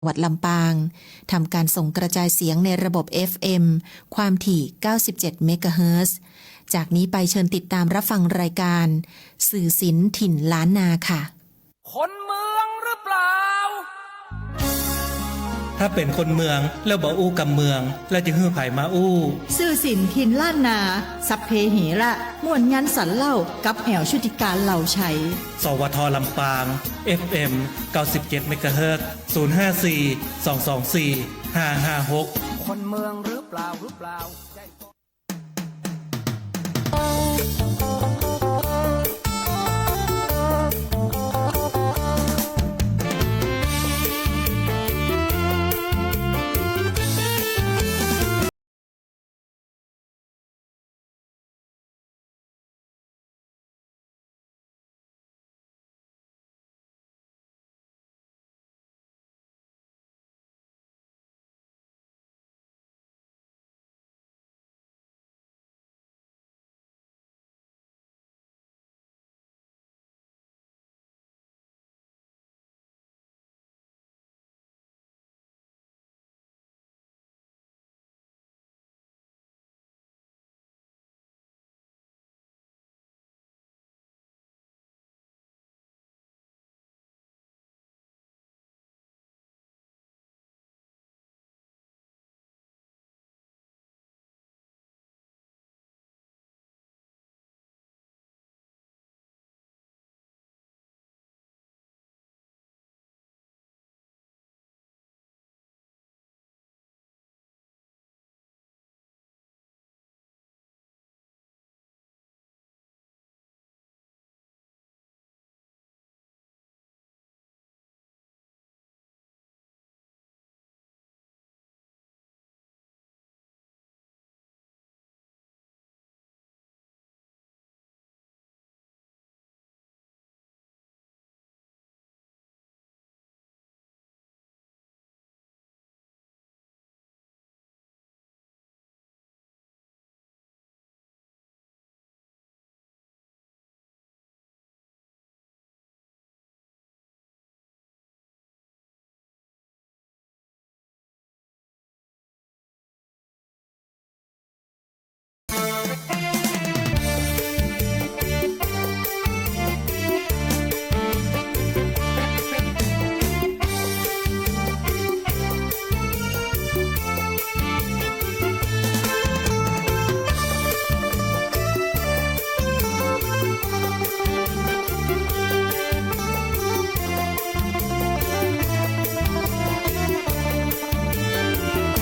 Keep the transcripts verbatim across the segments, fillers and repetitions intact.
จังหวัดลำปาง ทำการส่งกระจายเสียงในระบบ เอฟ เอ็ม ความถี่ เก้าสิบเจ็ด เมกะเฮิรตซ์ จากนี้ไปเชิญติดตามรับฟังรายการ สื่อศิลป์ถิ่นล้านนา ค่ะ คนเมืองหรือเปล่า ถ้าเป๋นคนเมืองแล้วบ่อู้กำเมือง แล้วจะหื้อใผมาอู้ สื่อศิลป์ถิ่นล้านนา สัพเพเหระ ม่วนงันสันเล่า กับแอ๋วชุติการ เหล่าไชย สวท ลำปาง เอฟ เอ็ม เก้าสิบเจ็ด เมกะเฮิรตซ์ ศูนย์ห้าสี่ สองสองสี่ ห้าห้าหก คนเมืองหรือเปล่า หรือเปล่า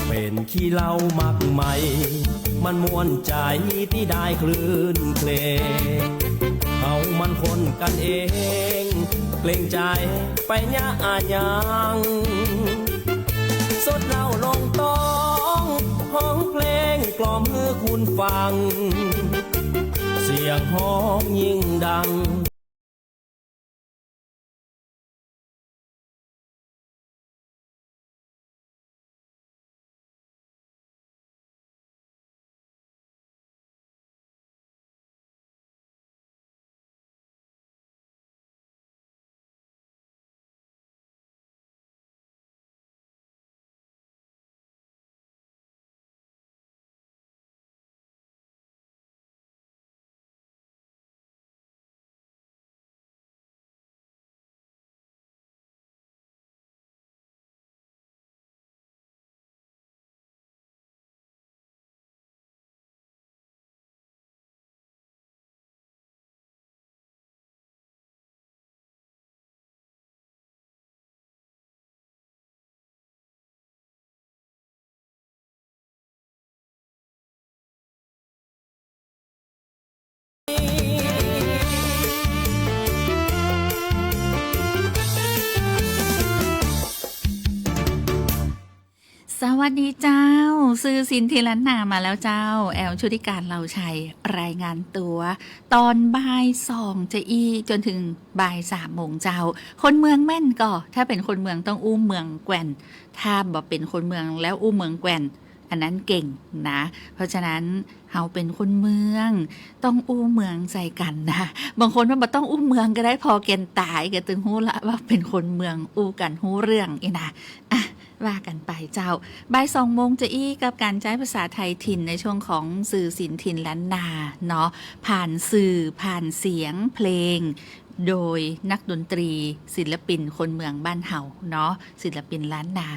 เป๋นขี้เหล้ามักใหม่ มันม่วนใจ๋ตี้ได้คลื่นเครง เฮามันคนกั๋นเอง เกรงใจ๋ไปเยียะอะหยัง สดเหล้าลงต๊อง ฮ้องเพลงกล่อมหื้อคุณฟัง เสียงฮ้องยิ่งดัง สวัสดีเจ้า สื่อศิลป์ถิ่นล้านนามาแล้วเจ้า แอ๋วชุติการ เหล่าไชย รายงานตั๋ว ต๋อนบ่ายสองจะอี้ จ๋นเถิงบ่ายสามโมงเจ้า คนเมืองแม่นก่อ ถ้าเป๋นคนเมืองต้องอู้เมืองแก่น ถ้าบ่เป๋นคนเมืองแล้วอู้เมืองแก่น อันนั้นเก่งนะ เพราะฉะนั้นเฮาเป๋นคนเมือง ต้องอู้เมืองใส่กั๋นนะ บางคนว่าบ่ต้องอู้เมืองก็ได้ ผ่อแก่นต๋ายก็ตึงฮู้ละว่าเป๋นคนเมือง อู้กั๋นฮู้เรื่องอี้นะ อ่ะ ว่ากั๋นไปเจ้า บ่ายสองโมงจะอี้กับก๋านใจ๊ภาษาไทยถิ่นในช่วงของสื่อศิลป์ถิ่นล้านนาเนาะ ผ่านสื่อ ผ่านเสียงเพลง โดยนักดนตรี ศิลปินคนเมืองบ้านเฮาเนาะ ศิลปินล้านนา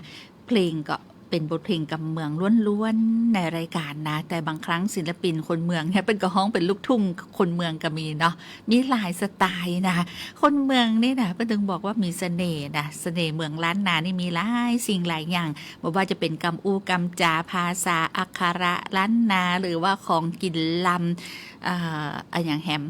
เพลงก็เป๋นบทเพลงกำเมืองล้วนๆ ในรายก๋านนะ แต่บางครั้งศิลปินคนเมืองเนี่ยเปิ้นก็ฮ้องเป๋นลูกทุ่งคนเมืองก็มีเนาะ มีหลายสไตล์นะ คนเมืองนี่นะ เปิ้นตึงบอกว่ามีเสน่ห์นะ เสน่ห์เมืองล้านนานี่มีหลายสิ่งหลายอย่าง บ่ว่าจะเป๋นกำอู้กำจ๋า ภาษาอักขระล้านนา หรือว่าของกิ๋นลำ เอ่อ อะหยังแหม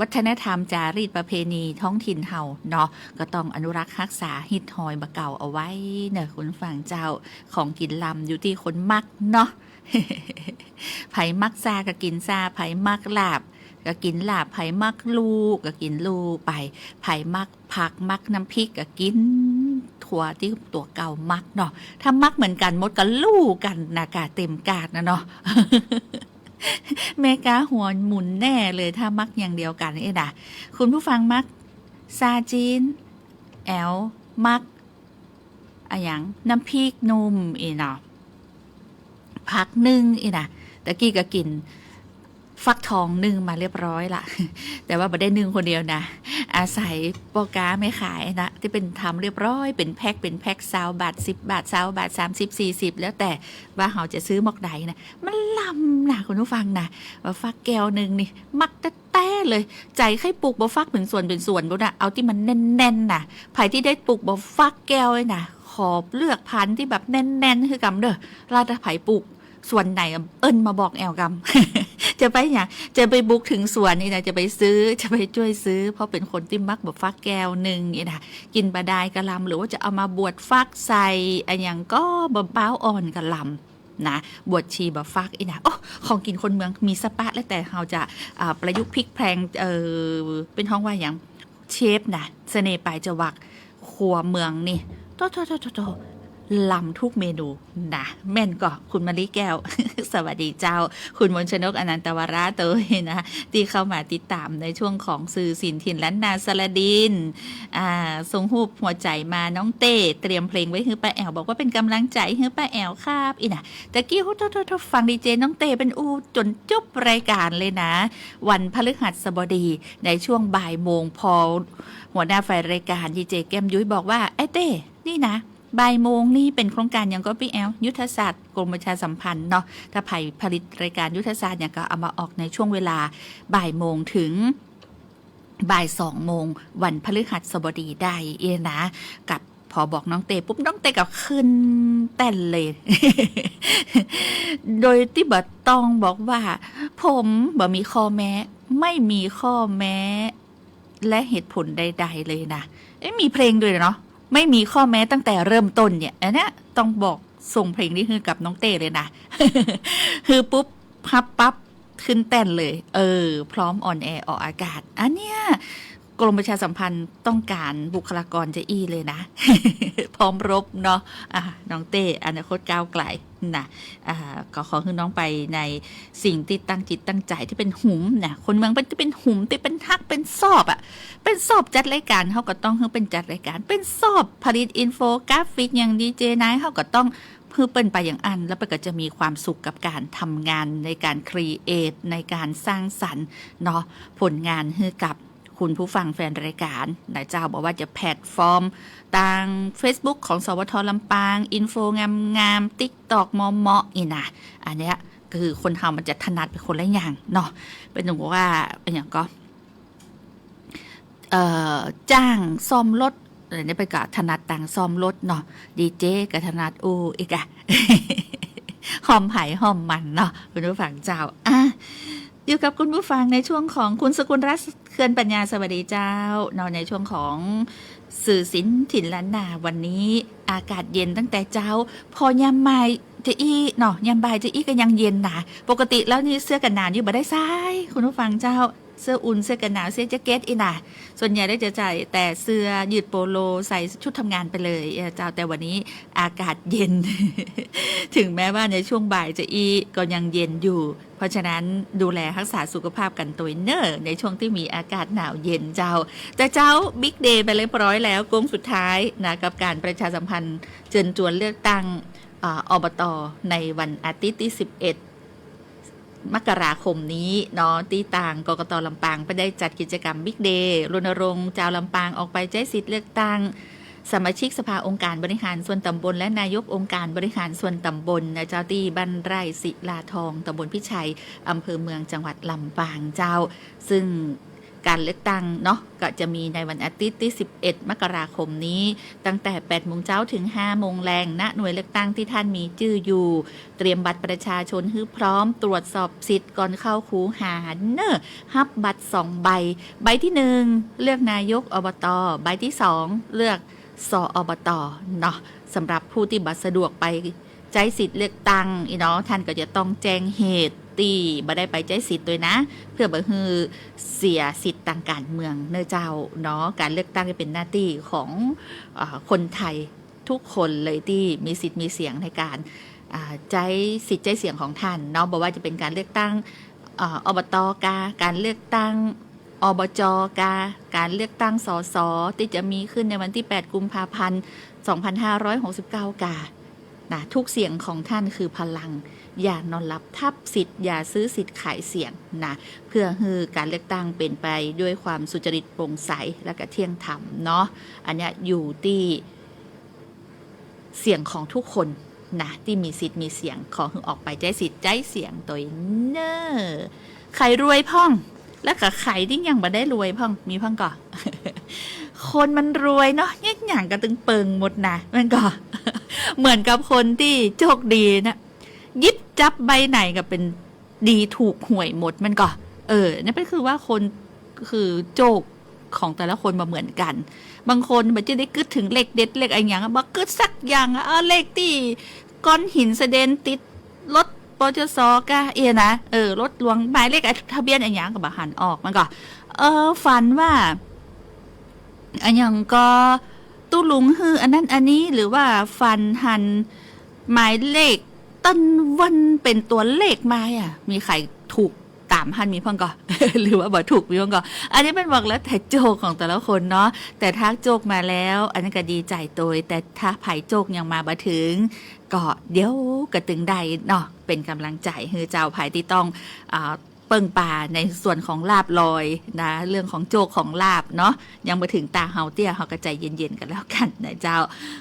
วัฒนธรรมจารีตประเพณีท้องถิ่นเฮาเนาะ ก็ต้องอนุรักษ์ฮักษาฮิตฮอยบ่าเก่าเอาไว้เนาะคุณผู้ฟังเจ้า ของกิ๋นลำอยู่ตี้คนมักเนาะ ใผมักซ่าก็กิ๋นซ่า ใผมักลาบก็กิ๋นลาบ ใผมักลู่ก็กิ๋นลู่ไป ใผมักผักมักน้ำพริกก็กิ๋นตั๋วตี้ตั๋วเก่ามักเนาะ ถ้ามักเหมือนกั๋นหมดก็ลู่กั๋นนะก่าเต็มกาดนะเนาะ แม่ก๊าหัวหมุนแน่เลย ถ้ามักอย่างเดียวกั๋นเอ้ยนะ คุณผู้ฟังมักซาจีน แอ๋วมัก อะหยัง น้ำพริกหนุ่มอี้เนาะ ผักนึ่งอี้นะ ตะกี้ก็กิ๋นฟักทองนึ่งมาเรียบร้อยละ แต่ว่าบ่ได้นึ่งคนเดียวนะ อาศัยป้อก๊าแม่ขายนะ ตี้เปิ้นทำเรียบร้อย เป๋นแพ็ค เป๋นแพ็ค ซาวบาท สิบบาท ซาวบาท สามสิบ สี่สิบ แล้วแต่ว่าเฮาจะซื้อหมอกใดนะ มันล้ำนะคุณผู้ฟังนะ บ่าฟักแก้วนึ่งนี่ มักแต๊ๆ เลย ใจ๋ใค่ปลูกบ่าฟักเป๋นสวนเป๋นสวนปู๊นนะ เอาตี้มันแน่นๆ นะ ใผตี้ได้ปลูกบ่าฟักแก้วเอ้ยนะ ขอเลือกพันธุ์ตี้แบบแน่นๆ หื้อกำเน่อ แล้วถ้าใผปลูกสวนไหนเอิ้นมาบอกแอ๋วกำ จะไปหยัง จะไปบุกถึงสวนนี่นะ จะไปซื้อ จะไปจ้วยซื้อ เพราะเป๋นคนตี้มักบ่าฟักแก้วนึ่งนี่นะ กิ๋นบ่าดายกะลำ หรือว่าจะเอามาบวชฟักใส่ อะหยังก็บ่าป๊าวอ่อนกะลำ นะ บวชชีบ่าฟักอี้นะ โอ้ ของกิ๋นคนเมืองมีสะปะ แล้วแต่เฮาจะ อ่า ประยุกต์พลิกแพลง เอ่อ เปิ้นฮ้องว่าหยัง เชฟนะ เสน่ห์ป๋ายจวัก ครัวเมืองนี่ โธ่ๆๆๆ ล้ำทุกเมนูนะ แม่นก่อ คุณมะลิแก้ว สวัสดีเจ้า คุณมนชนก อนันตวราโตยนะ ตี้เข้ามาติดต๋ามในช่วงของสื่อศิลป์ถิ่นล้านนาสารดิน อ่า ส่งฮูปหัวใจ๋มา น้องเต้เตรียมเพลงไว้หื้อป้าแอ๋ว บอกว่าเป๋นก๋ำลังใจ๋หื้อป้าแอ๋วครับ อี้นะ ตะกี้ โธ่ๆๆ ฟังดีเจน้องเต้เปิ้นอู้จ๋นจบรายก๋านเลยนะ วันพฤหัสบดี ในช่วงบ่ายโมง พอหัวหน้าฝ่ายรายก๋าน ดีเจแก้มยุ้ยบอกว่า ไอ้เต้ นี่นะ บ่ายโมงนี่เป๋นโครงก๋านหยังก่อปี้แอ๋ว ยุทธศาสตร์กรมประชาสัมพันธ์เนาะ ถ้าใผผลิตรายก๋านยุทธศาสตร์หยังก็เอามาออกในช่วงเวลาบ่ายโมงถึง บ่ายสองโมง วันพฤหัสบดีได้เอ้ยนะ กับพอบอกน้องเต้ปุ๊บ น้องเต้ก็ขึ้นเต้นเลย โดยตี้บ่ต้องบอกว่า ผมบ่มีข้อแม้ ไม่มีข้อแม้ และเหตุผลใดๆ เลยนะ เอ๊ะ มีเพลงด้วยเนาะ ไม่มีข้อแม้ตั้งแต่เริ่มต้นเนี่ย อันเนี้ยต้องบอกส่งเพลงนี้หื้อกับน้องเต้เลยนะ หื้อปุ๊บ พับปั๊บ ขึ้นเต้นเลย เออ พร้อมออนแอร์ออกอากาศ อันเนี้ย กรมประชาสัมพันธ์ต้องก๋านบุคลากรจะอี้เลยนะ พร้อมรบเนาะ อ่ะ น้องเต้ อนาคตก้าวไกลนะ อ่า ก็ขอหื้อน้องไปในสิ่งตี้ตั้งจิตตั้งใจ๋ ตี้เป๋นหุมนะ คนเมืองเปิ้นตี้เป๋นหุม ตี้เป๋นฮัก เป๋นซอบอะ เป๋นซอบจัดรายก๋าน เฮาก็ต้องหื้อเปิ้นจัดรายก๋าน เป๋นซอบผลิตอินโฟกราฟิกอย่างดีเจนาย เฮาก็ต้อง หื้อเปิ้นไปอย่างอั้น แล้วเปิ้นก็จะมีความสุขกับก๋านทำงานในก๋านครีเอท ในก๋านสร้างสรรค์เนาะ ผลงานหื้อกับคุณผู้ฟังแฟนรายก๋านนะเจ้า บ่ว่าจะแพลตฟอร์มตางเฟซบุ๊กของ สวท ลำปาง อินโฟงามๆ ติ๊กต็อก เมาะๆ อี้นะ อันเนี้ยคือคนเฮามันจะถนัดไปคนละอย่างเนาะ เปิ้นบอกว่าอะหยังก่อ เอ่อ จ้างซ่อมรถ เออ เนี่ยเปิ้นก็ถนัดตางซ่อมรถเนาะ ดีเจก็ถนัดอู้อี้กะ ฮ่อมใผฮ่อมมันเนาะ คุณผู้ฟังเจ้า อ่ะ อยู่กับคุณผู้ฟังในช่วงของคุณสกุลรัตน์ เคลื่อนปัญญา สวัสดีเจ้า เนาะ ในช่วงของสื่อศิลป์ถิ่นล้านนา วันนี้อากาศเย็นตั้งแต่เจ๊า พอยามบ่ายจะอี้เนาะ ยามบ่ายจะอี้ก็ยังเย็นนะ ปกติแล้วนี่เสื้อกั๋นหนาวอยู่บ่ได้ใส่ คุณผู้ฟังเจ้า เสื้ออุ่น เสื้อกั๋นหนาว เสื้อแจ็คเก็ตอี้นะ ส่วนใหญ่แล้วจะใส่แต่เสื้อยืดโปโล ใส่ชุดทำงานไปเลย เออ เจ้า แต่วันนี้อากาศเย็น ถึงแม้ว่าในช่วงบ่ายจะอี้ก็ยังเย็นอยู่ เพราะฉะนั้นดูแลฮักษาสุขภาพกั๋นตวยเน่อ ในช่วงตี้มีอากาศหนาวเย็นเจ้า แต่เจ้า บิ๊กเดย์ไปเรียบร้อยแล้ว โก๊งสุดท้ายนะ กับก๋านประชาสัมพันธ์เจิญจวนเลือกตั้ง อ่า อบต. ในวันอาทิตย์ตี้ สิบเอ็ด มกราคมนี้เนาะ ตี้ตาง กกต. ลำปาง เปิ้นได้จัดกิจกรรมบิ๊กเดย์ รณรงค์จาวลำปางออกไปใจ๊สิทธิ์เลือกตั้ง สมาชิกสภาองค์การบริหารส่วนตำบล และนายกองค์การบริหารส่วนตำบลนะเจ้า ตี้บ้านไร่ศิลาทอง ตำบลพิชัย อำเภอเมือง จังหวัดลำปางเจ้า ซึ่งก๋านเลือกตั้งเนาะ ก็จะมีในวันอาทิตย์ตี้ สิบเอ็ด มกราคมนี้ ตั้งแต่ แปดโมงเจ๊า เถิง ห้าโมงแลง ณ หน่วยเลือกตั้งตี้ต้านมีจื้ออยู่ เตรียมบัตรประชาชนหื้อพร้อม ตรวจสอบสิทธิ์ก่อนเข้าคูหาเน่อ ฮับบัตรสองใบ ใบตี้หนึ่ง เลือกนายก อบต. ใบตี้สอง เลือก ส.อบต. เนาะ สำหรับผู้ตี้บ่สะดวกไปใจ๊สิทธิ์เลือกตั้งอี้เนาะ ต้านก็จะต้องแจ้งเหตุตี้บ่ได้ไปใจ๊สิทธิ์ตวยนะ เปื้อบ่หื้อเสียสิทธิ์ตางก๋านเมืองเน่อเจ้าเนาะ ก๋านเลือกตั้งนี่เป๋นหน้าตี้ของ เอ่อ คนไทยทุกคนเลยตี้มีสิทธิ์มีเสียงในก๋าน อ่า ใจ๊สิทธิ์ใจ๊เสียงของต้านเนาะ บ่ว่าจะเป๋นก๋านเลือกตั้ง เอ่อ อบต. กา ก๋านเลือกตั้ง อบจ. กา ก๋านเลือกตั้ง ส.ส. ตี้จะมีขึ้นในวันตี้ แปดกุมภาพันธ์ สองพันห้าร้อยหกสิบเก้า กา นะ ทุกเสียงของต้านคือพลัง อย่านอนหลับทับสิทธิ์ อย่าซื้อสิทธิ์ขายเสียงนะ เปื้อหื้อก๋านเลือกตั้งเป๋นไปด้วยความสุจริตโปร่งใส และก็เที่ยงธรรมเนาะ อันเนี้ยอยู่ตี้ เสียงของทุกคนนะ ตี้มีสิทธิ์มีเสียง ขอหื้อออกไปใจ๊สิทธิ์ใจ๊เสียงตวยเน่อ ใผรวยพ่อง และก็ใผตี้ยังบ่ได้รวยพ่อง มีพ่องก่อ คนมันรวยเนาะ เยียะหยังก็ตึงเปิงหมดนะ มันก็ เหมือนกับคนตี้โจคดีนะ หยิบจับใบไหนก็เป๋น ดีถูกหวยหมดมันก่อ เออ นั่นก็คือว่าคน คือโจคของแต่ละคนบ่เหมือนกั๋น บางคนบ่จะได้กึ๊ดเถิงเลขเด็ดเลขอะหยังอะ บ่กึ๊ดสักอย่างอะ เอาเลขตี้ก้อนหินสะเด็นติดรถ ปจส. กา เอี้ยนะ เออ รถหลวง หมายเลขทะเบียนอะหยังก็บ่หันออกมันก่อ เออ ฝันว่า อะหยังก็ ตุ๊ลุงหื้ออันนั้นอันนี้ หรือว่าฝันหันหมายเลข ต้นวันเป๋นตั๋วเลขมาอะ มีใผถูกต๋ามหั้นมีพ่องก่อ หรือว่าบ่ถูกมีพ่องก่อ อันนี้มันบอกแล้วแต่โจคของแต่ละคนเนาะ แต่ถ้าโจคมาแล้ว อันนั้นก็ดีใจ๋ตวย แต่ถ้าใผโจคยังมาบ่เถิง ก็เดี๋ยวก็ตึงได้เนาะ เป๋นก๋ำลังใจ๋หื้อเจ้า ใผตี้ต้อง อ่า เปิ้งปาในส่วนของลาภลอยนะ เรื่องของโจคของลาภเนาะ ยังบ่เถิงตาเฮาเตื้อ เฮาก็ใจ๋เย็นๆ กั๋นแล้วกั๋นนะเจ้า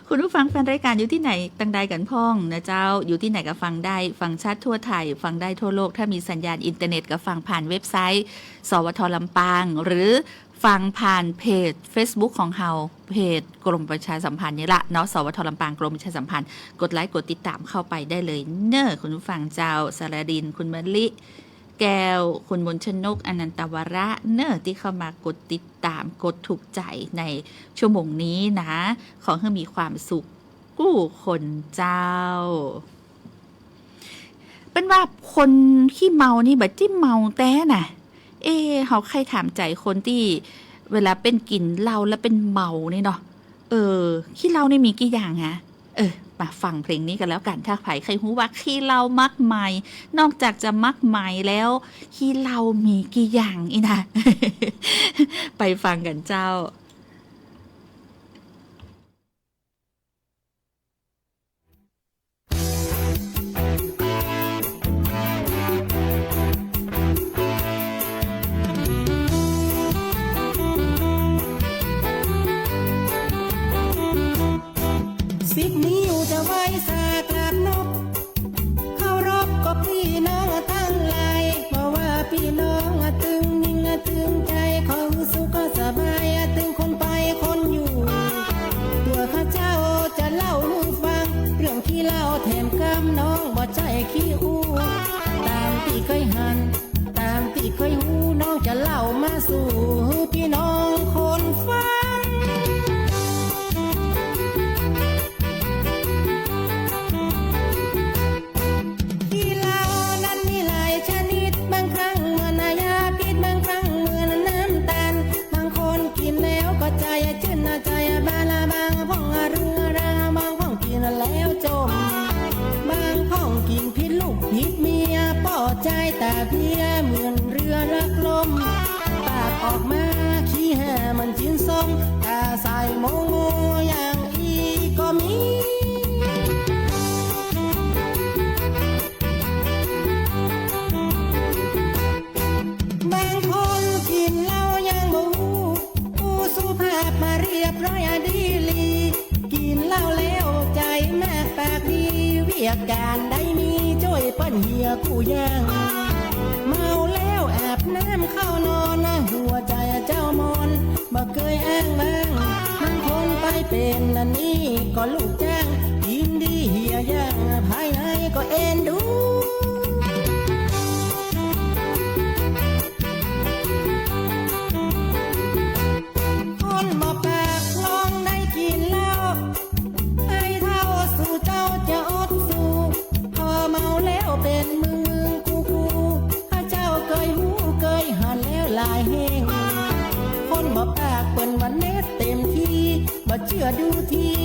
คุณผู้ฟังแฟนรายการอยู่ตี้ไหนตังใดกั๋นพ่องนะเจ้า อยู่ตี้ไหนก็ฟังได้ ฟังชัดทั่วไทย ฟังได้ทั่วโลก ถ้ามีสัญญาณอินเทอร์เน็ตก็ฟังผ่านเว็บไซต์ สวท ลำปาง หรือฟังผ่านเพจเฟซบุ๊กของเฮา เพจกรมประชาสัมพันธ์นี่ละเนาะ สวท ลำปาง กรมประชาสัมพันธ์ กดไลก์กดติดต๋ามเข้าไปได้เลยเน่อ คุณผู้ฟังเจ้า สารดิน คุณมะลิ แก้ว คุณมนชนก อนันตวระเน่อ ตี้เข้ามากดติดต๋าม กดถูกใจ๋ในชั่วโมงนี้นะ ขอหื้อมีความสุขกู้คนเจ้า เปิ้นว่าคนขี้เมานี่บ่าตี้เมาแต๊น่ะ เอ๊ะ เฮาใค่ถามใจ๋คนตี้เวลาเปิ้นกิ๋นเหล้าแล้วเปิ้นเมานี่เนาะ เออ ขี้เหล้านี่มีกี่อย่างฮะ เออ มาฟังเพลงนี้กั๋นแล้วกั๋น ถ้าใผใค่ฮู้ว่าขี้เหล้ามักใหม่ นอกจากจะมักใหม่แล้ว ขี้เหล้ามีกี่อย่างอี้นะ ไปฟังกั๋นเจ้า สิบนิ้วจะไหว้สากราบนบ เคารพกับปี้น้องตังหลาย บ่ว่าปี้น้องอะตึงยิ่งอะตึงใจ๋ ขอหื้อสุขสบายอะตึงคนไปคนอยู่ ตั๋วข้าเจ้าจะเล่าหื้อฟัง เรื่องขี้เหล้าแถมกำน้องบ่ใจ้ขี้อู้ ต๋ามตี้เกยหัน ต๋ามตี้เกยฮู้ น้องจะเล่ามาสู่ปี้น้องคนฟัง ขี้เหล้านั้นมีหลายชนิด บางครั้งเหมือนยาพิษ บางครั้งเหมือนน้ำตาล บางคนกิ๋นแล้วก็ใจ๋จื้นใจ๋บาน บางพ่องเรื้อรัง บางพ่องกิ๋นแล้วจม บางพ่องกิ๋นผิดลูกผิดเมีย ป้อใจ๋ ต๋าเปียเหมือนเฮือลักล่ม ปากออกมาขี้แห่เหมือนจิ๊นส้ม ต๋าใสโมโมอย่างอี้ก็มี บางคนกิ๋นเหล้ายังบ่ฮู้ อู้สุภาพมาเรียบร้อยอะดีหลี กิ๋นเหล้าแล้วใจ๋มากปากดี เวียกก๋านใดมีจ้วยเปิ้นเหียกู้อย่าง เมาแล้วอาบน้ำเข้านอนนะ หัวใจ๋เจ้ามอน บ่เกยอ้างว้าง บางคนไปเป๋นอันนี้ก็ลูกจ้าง กิ๋นดีเหียอย่าง ภายในก็เอ็นดู คนบ่ปากลองได้กิ๋นเหล้า ไอ้เฒ่าสู่เจ้าจะอดสู้ พอเมาแล้วเป๋นมึงๆกูๆ ข้าเจ้าเกยฮู้เกยหันแล้วหลายแห่ง คนบ่ปากเปิ้นว่าเน็ตเต็มตี้ บ่เจื้อดูตี้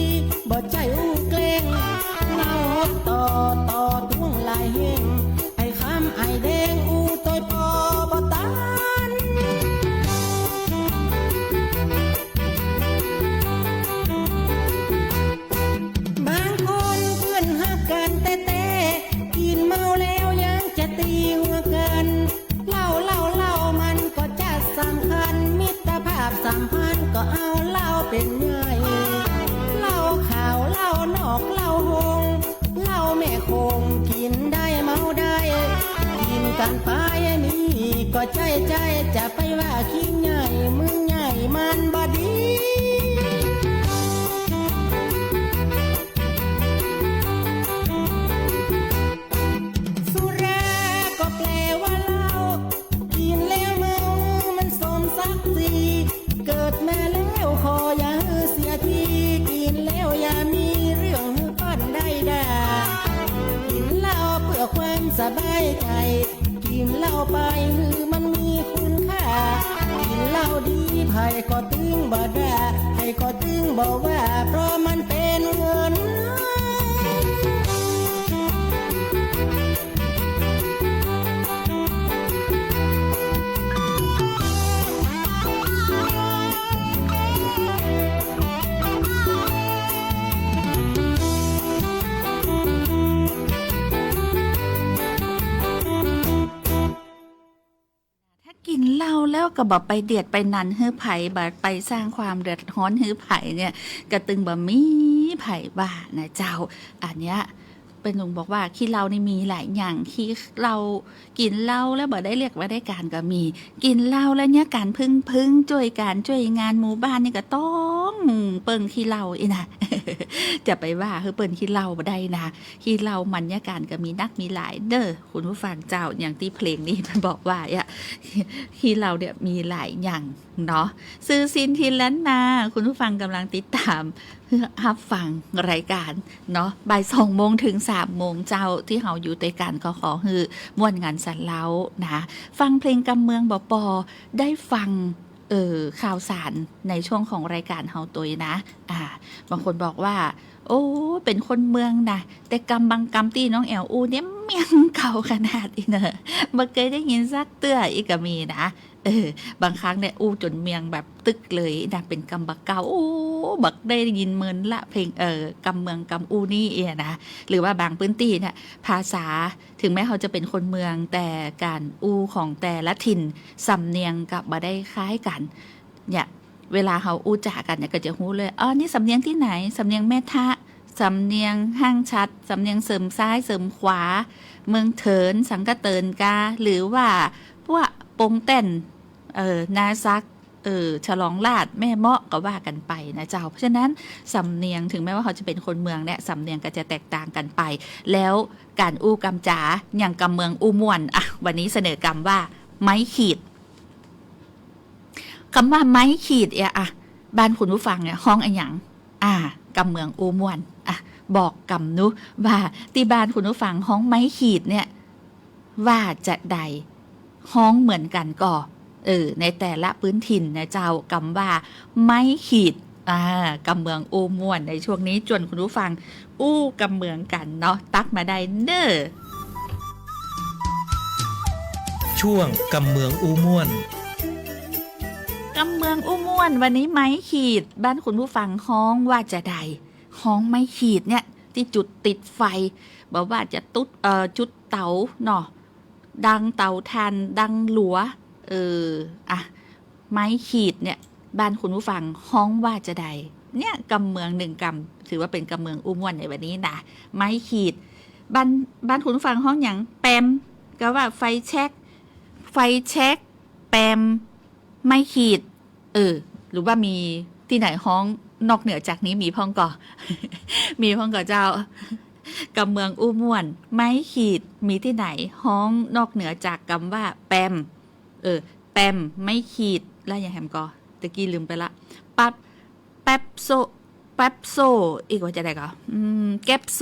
บ่ใจ้อู้แกล้ง เล่าฮอดต่อ ต่อตวงหลายแห่ง ไอ้คำไอ้แดงอู้ตวยปอบ่ตัน บางคนเปิ้นฮักกั๋นแต๊ๆ กิ๋นเมาแล้วยังจะตี๋หัวกั๋น เหล้า เหล้า เหล้ามันก็จะสำคัญ มิตรภาพสัมพันธ์ก็เอาเหล้าเป๋นใหญ่ เหล้าขาว เหล้านอก เหล้าฮง เหล้าแม่โขง กิ๋นได้เมาได้ กิ๋นกั๋นไปนี่ก็ใจ้ๆ จะไปว่าขี้ใหญ่ มึงใหญ่มันบ่ดี สุราก็แปลว่าเหล้า กิ๋นแล้วเมามันสมศักดิ์ศรี เกิดมาแล้วขออย่าหื้อเสียที กิ๋นแล้วอย่ามีเรื่องหื้อเปิ้นได้ด่า กิ๋นเหล้าเพื่อความสบายใจ๋ กิ๋นเหล้าไปหื้อมันมีคุณค่า กิ๋นเหล้าดีใผก็ตึงบ่ด่า ใผก็ตึงบ่ว่า เพราะมันเป๋นเงิน ถ้ากิ๋นเหล้าแล้วก็บ่ไปเดียดไปหนั้นหื้อใผ บ่ไปสร้างความเดือดฮ้อนหื้อใผเนี่ย ก็ตึงบ่มีใผว่านะเจ้า อันเนี้ย เปิ้นลุงบอกว่าขี้เหล้านี่มีหลายอย่าง ขี้เหล้า กิ๋นเหล้าแล้วบ่ได้เรียกว่าได้ก๋านก็มี กิ๋นเหล้าแล้วเยียะก๋านพึ่งๆ จ้วยก๋านจ้วยงานหมู่บ้านนี่ก็ต้องเปิ้นขี้เหล้าอี้นะ จะไปว่าหื้อเปิ้นขี้เหล้าบ่ได้นะ ขี้เหล้ามันเยียะก๋านก็มีนักมีหลายเน่อ คุณผู้ฟังเจ้า อย่างตี้เพลงนี้มันบอกว่าอะ ขี้เหล้าเนี่ยมีหลายอย่างเนาะ ซื่อสิ้นถิ่นล้านนา คุณผู้ฟังกำลังติดตาม ฮับฟังรายก๋านเนาะ บ่ายสองโมงถึงสามโมงเจ้า ตี้เฮาอยู่ตวยกั๋น ก็ขอหื้อม่วนงันสันเล้านะ ฟังเพลงกำเมืองบ่ปอ ได้ฟัง เอ่อ ข่าวสารในช่วงของรายก๋านเฮาตวยนะ อ่า บางคนบอกว่า โอ้ เป๋นคนเมืองนะ แต่กำบางกำตี้น้องแอ๋วอู้เนี่ยเมียงเก่าขนาดอี้เน่อ บ่เกยได้ยินสักเตื้อ อี้ก็มีนะ เออ บางครั้งเนี่ยอู้จ๋นเมียงแบบตึ๊กเลยนะ เป๋นกำบ่าเก่า อู้ บ่ได้ยินเมินละ เพลง เอ่อ กำเมืองกำอู้นี่เอี้ยนะ หรือว่าบางพื้นตี้เนี่ย ภาษา ถึงแม้เฮาจะเป๋นคนเมือง แต่ก๋านอู้ของแต่ละถิ่น สำเนียงก็บ่ได้คล้ายกั๋น เนี่ย เวลาเฮาอู้จ๋ากั๋นเนี่ย ก็จะฮู้เลย อ๋อ นี่สำเนียงตี้ไหน สำเนียงแม่ทะ สำเนียงห้างฉัตร สำเนียงเสริมซ้ายเสริมขวา เมืองเถิน สังกะเตินกา หรือว่าพวกปงแต้น เอ่อ นาซัก เอ่อ ฉลองราษฎร์ แม่เมาะ ก็ว่ากั๋นไปนะเจ้า เพราะฉะนั้นสำเนียง ถึงแม้ว่าเฮาจะเป๋นคนเมืองเนี่ย สำเนียงก็จะแตกต่างกั๋นไป แล้วก๋านอู้กำจ๋า อย่างกำเมืองอู้ม่วน อ่ะ วันนี้เสนอกำว่า ไม้ขีด กำว่าไม้ขีดเนี่ย อ่ะ บ้านคุณผู้ฟังเนี่ยฮ้องอะหยัง อ่า กำเมืองอู้ม่วน อ่ะ บอกกำนุว่าตี้บ้านคุณผู้ฟังฮ้องไม้ขีดเนี่ย ว่าจาใด ฮ้องเหมือนกั๋นก่อ เออ ในแต่ละพื้นถิ่นนะเจ้า กำว่าไม้ขีด อ่า กำเมืองอู้ม่วน ในช่วงนี้จวนคุณผู้ฟังอู้กำเมืองกั๋นเนาะ ตั๊กมาได้เน่อ ช่วงกำเมืองอู้ม่วน กำเมืองอู้ม่วน วันนี้ไม้ขีด บ้านคุณผู้ฟังฮ้องว่าจะใด ฮ้องไม้ขีดเนี่ย ตี้จุดติดไฟ บ่ว่าจะตุ๊ด เอ่อ จุดเต๋าเนาะ ดังเต๋าถ่าน ดังหลัว เออ อะ ไม้ขีดเนี่ย บ้านคุณผู้ฟังฮ้องว่าจะใด เนี่ย กำเมืองนึ่งกำ ถือว่าเป๋นกำเมืองอู้ม่วนในวันนี้นะ ไม้ขีด บ้าน บ้านคุณผู้ฟังฮ้องหยัง แปม ก็ว่าไฟแช็ก ไฟแช็ก แปม ไม้ขีด เออ หรือว่ามีตี้ไหนฮ้องนอกเหนือจากนี้มีพ่องก่อ มีพ่องก่อเจ้า กำเมืองอู้ม่วน ไม้ขีด มีตี้ไหนฮ้องนอกเหนือจากกำว่าแปม เออ แปม ไม้ขีด แล้วอย่างแหมก่อ ตะกี้ลืมไปละ ปั๊บ แป๊บโซ แป๊บโซ อีกว่าจะใดก่อ อืม แก๊ปโซ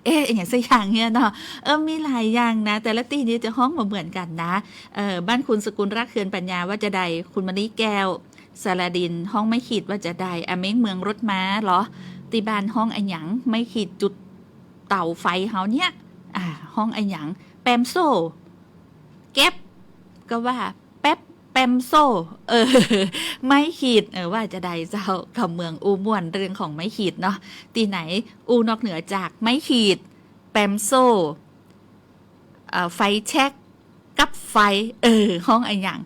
เอ๊ะ อย่างสักอย่างเนี่ยเนาะ เออ มีหลายอย่างนะ แต่ละตี้นี่จะฮ้องบ่เหมือนกั๋นนะ เออ บ้านคุณสกุลรัก เฮือนปัญญา ว่าจะใด คุณมะลิแก้ว สาราดิน ฮ้องไม้ขีดว่าจะใด อาเม้ง เมืองรถม้าเหรอ ตี้บ้านฮ้องอะหยัง ไม้ขีดจุดเต๋าไฟเฮาเนี่ย อ่า ฮ้องอะหยัง แปมโซ แก๊ป ก็ว่าแป๊บ แปมโซ เออ ไม้ขีด เออ ว่าจะใดเจ้า กำเมืองอู้ม่วนเรื่องของไม้ขีดเนาะ ตี้ไหนอู้นอกเหนือจากไม้ขีด แปมโซ เอ่อ ไฟแช็ก กับไฟ เออ ฮ้องอะหยัง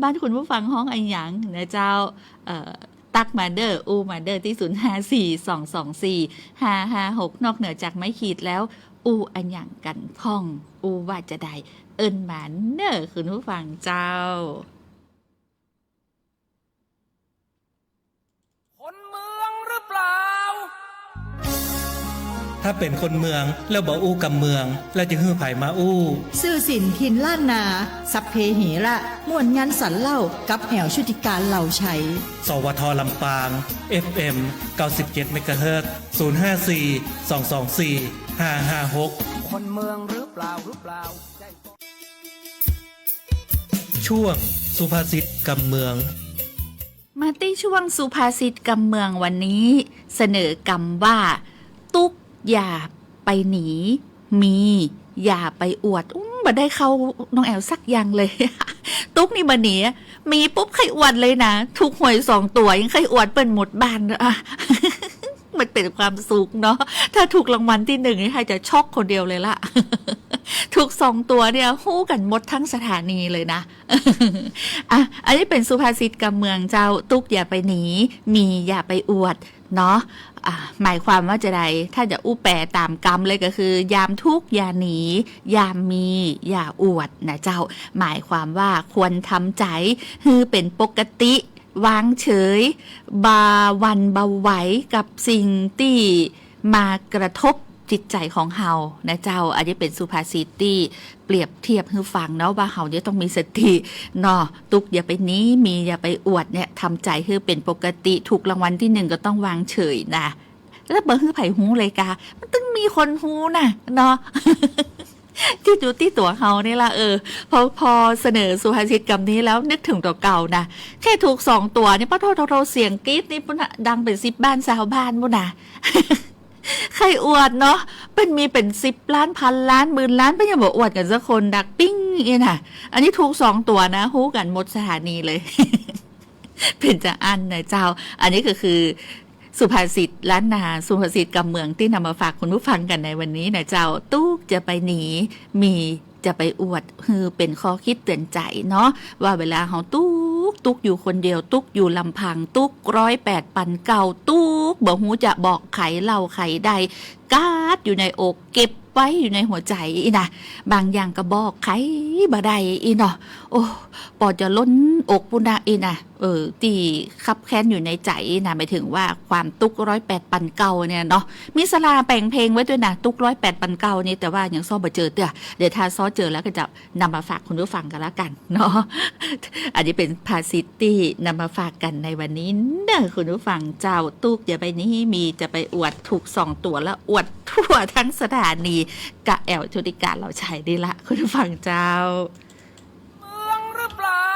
บ้านคุณผู้ฟังฮ้องอะหยังนะเจ้า เอ่อ ตั๊กมาเด้อ อู้มาเด้อ ตี้ ศูนย์ห้าสี่ สองสองสี่ ห้าห้าหก นอกเหนือจากไม้ขีดแล้ว อู้อะหยังกั๋นพ่อง อู้ว่าจะใด เอิ้นมาเน่อคุณผู้ฟังเจ้า คนเมืองหรือเปล่า ถ้าเป๋นคนเมืองแล้วบ่อู้กำเมือง แล้วจะหื้อใผมาอู้ ซื่อสินถิ่นล้านนา สัพเพเหระ ม่วนงันสันเล่า กับแอ๋วชุติการ เหล่าไชย สวท ลำปาง เอฟเอ็ม เก้าสิบเจ็ด เมกะเฮิรตซ์ ศูนย์ห้าสี่ สองสองสี่ ห้าห้าหก คนเมืองหรือเปล่า หรือเปล่า ช่วงสุภาษิตกำเมือง มาตี้ช่วงสุภาษิตกำเมืองวันนี้ เสนอกำว่า ตุ๊กอย่าไปหนี มีอย่าไปอวด อืม บ่ได้เข้าน้องแอ๋วสักอย่างเลย ตุ๊กนี่บ่หนี มีปุ๊บใค่อวดเลยนะ ถูกหวยสองตั๋วยังใค่อวดเปิ้นหมดบ้านเลยอะ มันเป๋นความสุขเนาะ ถ้าถูกรางวัลตี้นึ่งนี่ใค่จะช็อกคนเดียวเลยละ ถูกสองตั๋วเนี่ย ฮู้กั๋นหมดทั้งสถานีเลยนะ อ่ะ อันนี้เป๋นสุภาษิตกำเมืองเจ้า ตุ๊กอย่าไปหนี มีอย่าไปอวดเนาะ อ่ะ หมายความว่าจะใด ถ้าจะอู้แปลต๋ามกำเลยก็คือ ยามทุกข์อย่าหนี ยามมีอย่าอวดนะเจ้า หมายความว่าควรทำใจ๋หื้อเป๋นปกติ วางเฉย บ่าหวั่นบ่าไหวกับสิ่งตี้มากระทบจิตใจ๋ของเฮานะเจ้า อันนี้เป๋นสุภาษิตตี้เปรียบเทียบหื้อฟังเนาะ ว่าเฮาเนี่ยต้องมีสติเนาะ ตุ๊กอย่าไปหนี มีอย่าไปอวดเนี่ย ทำใจ๋หื้อเป๋นปกติ ถูกรางวัลตี้นึ่งก็ต้องวางเฉยนะ แล้วบ่หื้อใผฮู้เลยกา มันตึงมีคนฮู้นะเนาะ ตี้อยู่ตี้ตั๋วเฮานี่ละ เออ พอ พอเสนอสุภาษิตกำนี้แล้วนึกเถิงตั๋วเก่านะ แค่ถูกสองตั๋วนี่ ปะโธ่ โธ่ โธ่ เสียงกรี๊ดนี่ปุ้นนะ ดังเป๋นสิบบ้านซาวบ้านปุ้นนะ ใค่อวดเนาะ เปิ้นมีเป๋นสิบล้าน พันล้าน หมื่นล้าน เปิ้นยังบ่อวดกั๋นสักคน ดักปิ้งอี้นะ อันนี้ถูกสองตั๋วนะ ฮู้กั๋นหมดสถานีเลย เป๋นจาอั้นนะเจ้า อันนี้ก็คือ สุภาษิตล้านนา สุภาษิตกำเมืองตี้นำมาฝากคุณผู้ฟังกั๋นในวันนี้นะเจ้า ตุ๊กอย่าไปหนี มีอย่าไปอวด หื้อเป๋นข้อคิดเตื๋อนใจ๋เนาะ ว่าเวลาเฮาตุ๊ก ตุ๊กอยู่คนเดียว ตุ๊กอยู่ลำพัง ตุ๊กร้อยแปดปันเก้า ตุ๊กบ่ฮู้จะบอกใผเล่าใผได้ กาดอยู่ในอก เก็บไว้อยู่ในหัวใจ๋อี้นะ บางอย่างก็บอกใผบ่ได้อี้เนาะ โอ้ ปอจะล้นอกปุ้นนะอี้นะ เออ ตี้คับแค้นอยู่ในใจ๋อี้นะ หมายถึงว่าความตุ๊กร้อยแปดปันเก้าเนี่ยเนาะ มีสลาแป๋งเพลงไว้ตวยนะ ตุ๊กร้อยแปดปันเก้านี่ แต่ว่ายังซ้อบ่เจอเตื้อ เดี๋ยวถ้าซ้อเจอแล้วก็จะนำมาฝากคุณผู้ฟังกั๋นละกั๋นเนาะ อันนี้เป๋นภาษิตตี้นำมาฝากกั๋นในวันนี้เน่อคุณผู้ฟังเจ้า ตุ๊กอย่าไปหนี มีจะไปอวด ถูกสองตั๋วแล้วอวดทั่วทั้งสถานี กะแอ๋วชุติการ เหล่าไชยนี่ละ คุณผู้ฟังเจ้า เมืองหรือเปล่า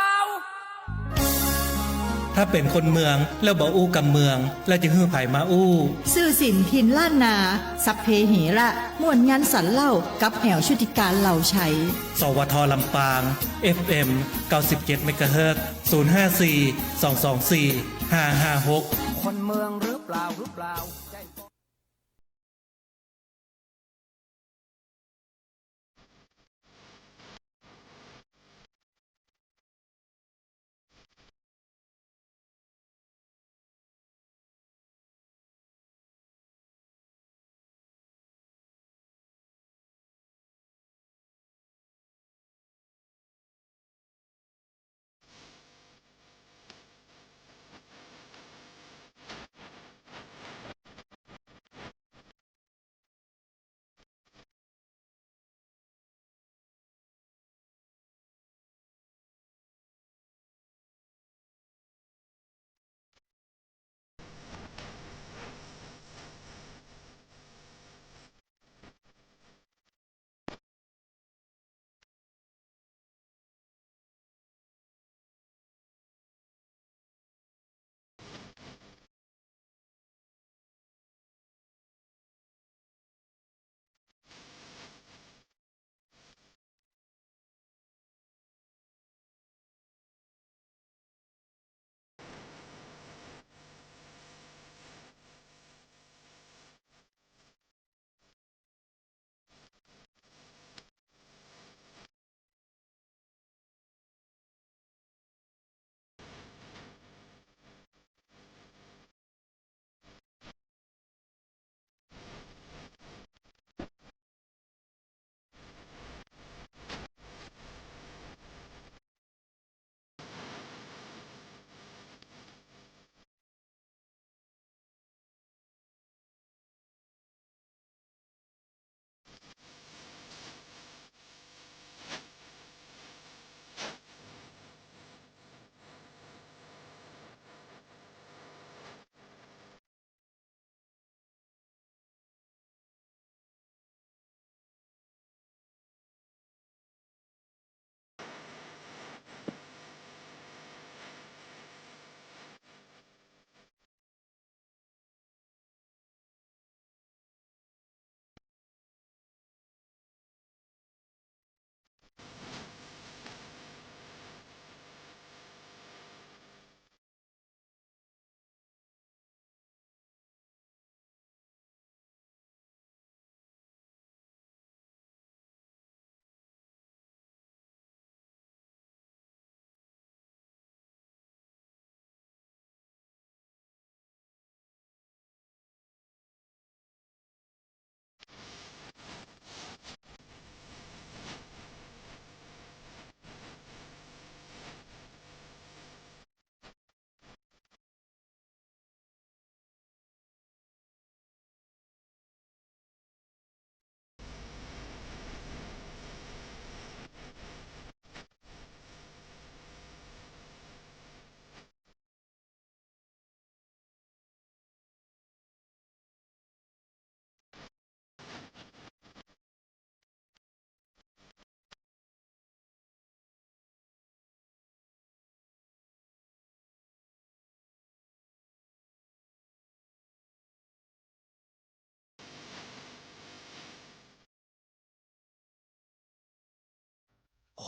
ถ้า ถ้าเป๋นคนเมืองแล้วบ่อู้กำเมือง แล้วจะหื้อใผมาอู้ สื่อสินถิ่นล้านนา สัพเพเหระ ม่วนยันสันเล่า กับแอ๋วชุติการ เหล่าชัย สวท ลำปาง เอฟเอ็ม เก้าสิบเจ็ด เมกะเฮิรตซ์ ศูนย์ห้าสี่ สองสองสี่ ห้าห้าหก คนเมืองหรือเปล่า หรือเปล่า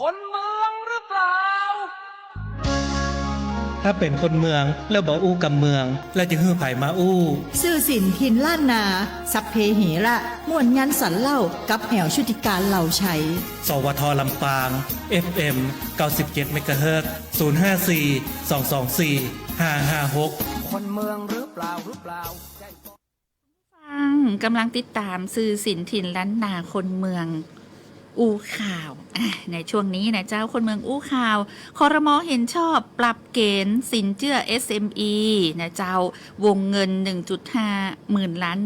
คนเมืองหรือเปล่า ถ้าเป๋นคนเมืองแล้วบ่อู้กำเมือง แล้วจะหื้อใผมาอู้ สื่อสินถิ่นล้านนา สัพเพเหระ ม่วนยันสันเล่า กับแอ๋วชุติการ เหล่าชัย สวท ลำปาง เอฟเอ็ม เก้าสิบเจ็ด เมกะเฮิรตซ์ ศูนย์ห้าสี่ สองสองสี่ ห้าห้าหก คนเมืองหรือเปล่า หรือเปล่า ฟัง ก๋ำลังติดต๋ามสื่อสินถิ่นล้านนา คนเมืองอู้ข่าว อ่ะ ในช่วงนี้นะเจ้า คนเมืองอู้ข่าว ครม.เห็นชอบปรับเกณฑ์สินเจื้อ เอสเอ็มอี นะเจ้า วงเงิน หนึ่งจุดห้าหมื่นล้าน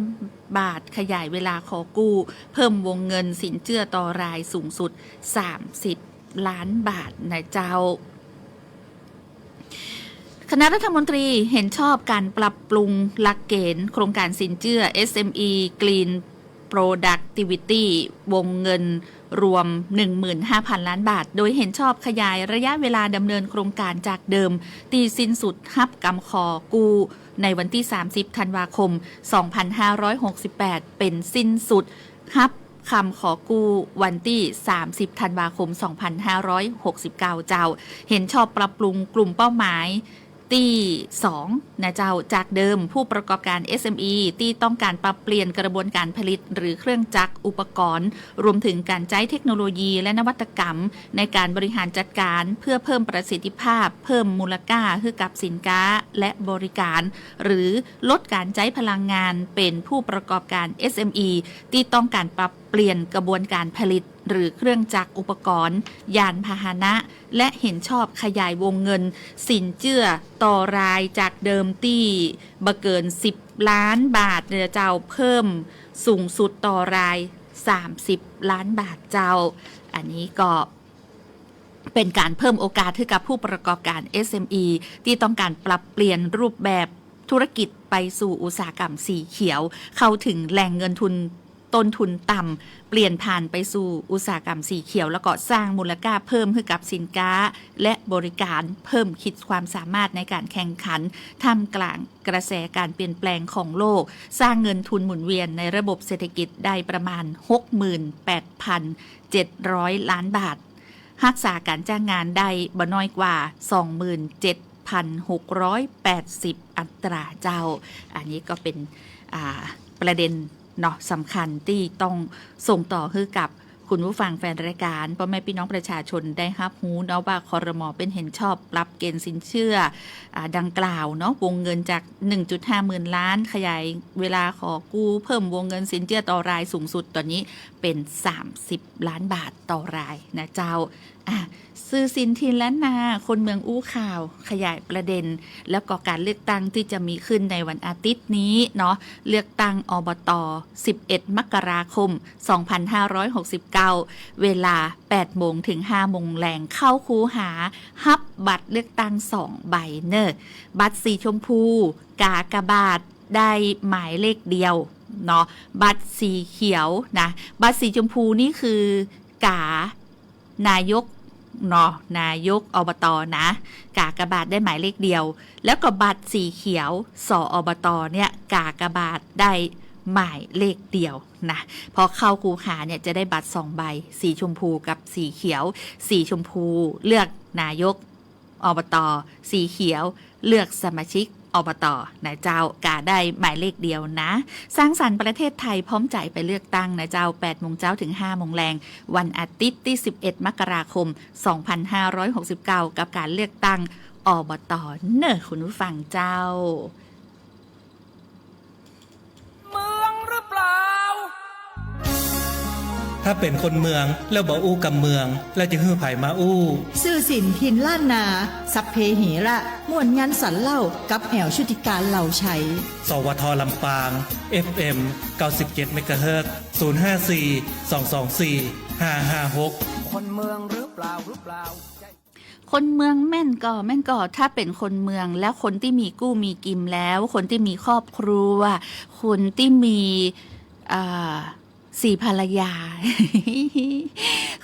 บาท ขยายเวลาขอกู้ เพิ่มวงเงินสินเจื้อต่อรายสูงสุด สามสิบล้านบาทนะเจ้า คณะรัฐมนตรีเห็นชอบก๋านปรับปรุงหลักเกณฑ์โครงก๋านสินเจื้อ เอสเอ็มอี กรีน productivity วงเงินรวม หนึ่งหมื่นห้าพันล้านบาท โดยเห็นชอบขยายระยะเวลาดำเนินโครงการจากเดิมตี้สิ้นสุดฮับกำขอกู้ในวันตี้ สามสิบธันวาคม สองพันห้าร้อยหกสิบแปด เป๋นสิ้นสุดฮับกำขอกู้วันตี้ สามสิบธันวาคม สองพันห้าร้อยหกสิบเก้า เจ้า เห็นชอบปรับปรุงกลุ่มเป้าหมาย ตี้สองนะเจ้า จากเดิมผู้ประกอบการ เอสเอ็มอี ตี้ต้องการปรับเปลี่ยนกระบวนการผลิตหรือเครื่องจักรอุปกรณ์ รวมถึงการใจ๊เทคโนโลยีและนวัตกรรมในการบริหารจัดการ เพื่อเพิ่มประสิทธิภาพ เพิ่มมูลค่าหื้อกับสินค้าและบริการ หรือลดการใจ๊พลังงาน เป๋นผู้ประกอบการ เอสเอ็มอี ตี้ต้องการปรับเปลี่ยนกระบวนการผลิต หรือเครื่องจักรอุปกรณ์ ยานพาหนะ และเห็นชอบขยายวงเงินสินเจื้อต่อรายจากเดิมตี้บ่เกิน สิบล้านบาทเนี่ยเจ้า เพิ่มสูงสุดต่อราย สามสิบล้านบาทเจ้า อันนี้ก็เป๋นการเพิ่มโอกาสหื้อกับผู้ประกอบการ เอสเอ็มอี ตี้ต้องการปรับเปลี่ยนรูปแบบธุรกิจไปสู่อุตสาหกรรมสีเขียว เข้าถึงแหล่งเงินทุน ต้นทุนต่ำ เปลี่ยนผ่านไปสู่อุตสาหกรรมสีเขียว แล้วก็สร้างมูลค่าเพิ่มหื้อกับสินค้าและบริการ เพิ่มขีดความสามารถในการแข่งขัน ท่ามกลางกระแสการเปลี่ยนแปลงของโลก สร้างเงินทุนหมุนเวียนในระบบเศรษฐกิจได้ประมาณ หกหมื่นแปดพันเจ็ดร้อยล้านบาท ฮักษาการจ้างงานได้บ่น้อยกว่า สองหมื่นเจ็ดพันหกร้อยแปดสิบอัตราเจ้า อันนี้ก็เป๋น อ่า ประเด็นเนาะ สำคัญตี้ต้องส่งต่อหื้อกับคุณผู้ฟังแฟนรายการ ป้อแม่ปี้น้องประชาชนได้ฮับฮู้เนาะว่า ครม. เป๋นเห็นชอบปรับเกณฑ์สินเจื้อ อ่า ดังกล่าวเนาะ วงเงินจาก หนึ่งจุดห้าหมื่นล้าน ขยายเวลาขอกู้ เพิ่มวงเงินสินเจื้อต่อรายสูงสุด ต๋อนนี้เป๋น สามสิบล้านบาทต่อรายนะเจ้า อ่ะ สื่อสินถิ่นล้านนา คนเมืองอู้ข่าว ขยายประเด็น แล้วก็การเลือกตั้งตี้จะมีขึ้นในวันอาทิตย์นี้เนาะ เลือกตั้ง อบต. สิบเอ็ดมกราคม สองพันห้าร้อยหกสิบเก้า เวลา แปดโมง เถิง ห้าโมงแลง เข้าคูหาฮับบัตรเลือกตั้งสองใบเน่อ บัตรสีชมพู กากบาทได้หมายเลขเดียวเนาะ บัตรสีเขียวนะ บัตรสีชมพูนี่คือกา นายกเนาะ นายก อบต. นะ กากบาทได้หมายเลขเดียว แล้วก็บัตรสีเขียว ส อบต. เนี่ย กากบาทได้หมายเลขเดียวนะ พอเข้าคูหาเนี่ยจะได้บัตรสองใบ สีชมพูกับสีเขียว สีชมพูเลือกนายก อบต. สีเขียวเลือกสมาชิก อบต. นะเจ้า กาได้หมายเลขเดียวนะ สร้างสรรค์ประเทศไทยพร้อมใจไปเลือกตั้งนะเจ้า แปดโมงเจ๊าเถิง ห้าโมงแลง วันอาทิตย์ตี้ สิบเอ็ดมกราคม สองพันห้าร้อยหกสิบเก้า กับการเลือกตั้ง อบต. เน่อคุณผู้ฟังเจ้า เมืองหรือเปล่า ถ้าเป๋นคนเมืองแล้วบ่อู้กำเมือง แล้วจะหื้อใผมาอู้ สื่อสินถิ่นล้านนา สัพเพเหระ ม่วนงันสันเล่า กับแอ๋วชุติการ เหล่าไชย สวท ลำปาง เอฟเอ็ม เก้าสิบเจ็ดเมกะเฮิรตซ์ ศูนย์ห้าสี่ สองสองสี่ ห้าห้าหก คนเมืองหรือเปล่า หรือเปล่า คนเมืองแม่นก่อ แม่นก่อ ถ้าเป๋นคนเมืองแล้วคนตี้มีกู้มีกิมแล้ว คนตี้มีครอบครัว คนตี้มี อ่า สีภรรยา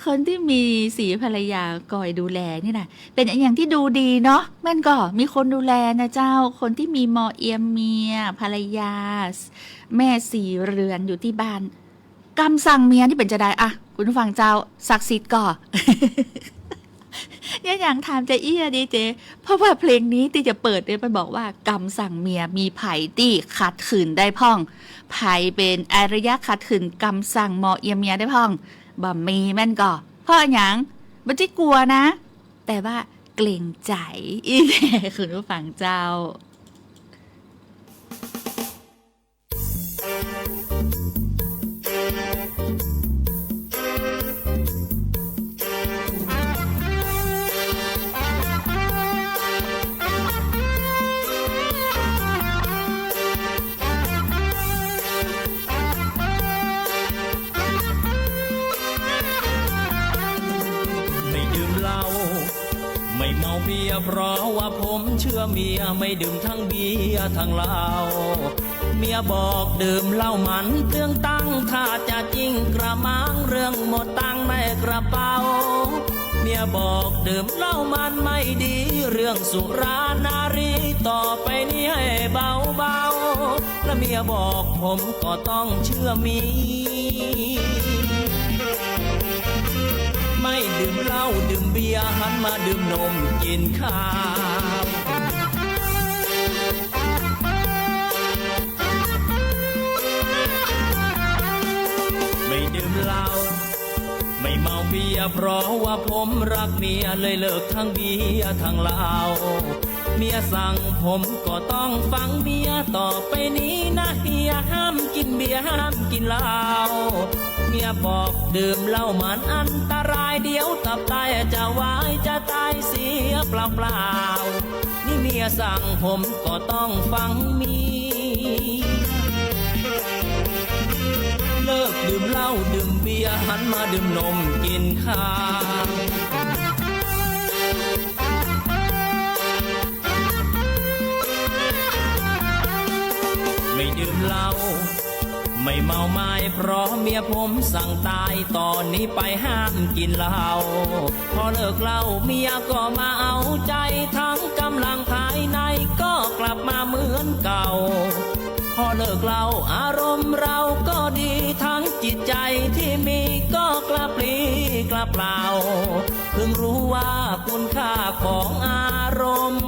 คนตี้มีสีภรรยาก่อยดูแลนี่นะ เป๋นอะหยังตี้ดูดีเนาะ แม่นก่อ มีคนดูแลนะเจ้า คนตี้มีมอเอียเมีย ภรรยา แม่สี่เรือนอยู่ตี้บ้าน กำสั่งเมียนี่เป๋นจาใดอะ คุณผู้ฟังเจ้า ศักดิ์สิทธิ์ก่อ เนี่ย อย่างถามจะอี้ดีเจ เพราะว่าเพลงนี้ตี้จะเปิดเนี่ย มันบอกว่ากำสั่งเมีย มีใผตี้ขัดขืนได้พ่อง ใผเป๋นอารยะขัดขืนกำสั่งมอเอียเมียได้พ่อง บ่มีแม่นก่อ เพราะอะหยัง บ่ใจ้กั๋วนะ แต่ว่าเกรงใจ๋ อี้แน่ คุณผู้ฟังเจ้า ไม่ดื่มเหล้า ไม่เมาเบียร์ เพราะว่าผมเชื่อเมีย ไม่ดื่มทั้งเบียร์ทั้งเหล้า เมียบอกดื่มเหล้ามันเปลืองตังค์ ถ้า จะจริงกระมังเรื่องหมดตังค์ในกระเป๋า เมียบอกดื่มเหล้ามันไม่ดี เรื่องสุรานารี ต่อไปนี้ให้เบาๆ และเมียบอกผมก็ต้องเชื่อเมีย ไม่ดื่มเหล้าดื่มเบียร์ หันมาดื่มนมกิ๋นข้าว ไม่ดื่มเหล้า ไม่เมาเบียร์ เพราะว่าผมรักเมีย เลยเลิกทั้งเบียร์ทั้งเหล้า เมียสั่งผมก็ต้องฟังเมีย ต่อไปนี้นะเฮีย ห้ามกิ๋นเบียร์ ห้ามกิ๋นเหล้า เมียบอกดื่มเหล้ามันอันตราย เดี๋ยวตับไตจะวาย จะตายเสียเปล่าๆ นี่เมียสั่งผมก็ต้องฟังเมีย เลิกดื่มเหล้าดื่มเบียร์ หันมาดื่มนมกิ๋นข้าว ไม่ดื่มเหล้า ไม่เมาไม้ เพราะเมียผมสั่งตาย ต่อนี้ไปห้ามกิ๋นเหล้า พอเลิกเหล้าเมียก็มาเอาใจ ทั้งกำลังภายในก็กลับมาเหมือนเก่า พอเลิกเหล้าอารมณ์เราก็ดี ทั้งจิตใจที่มีก็กลับปลีกลับเปล่า เพิ่งรู้ว่าคุณค่าของอารมณ์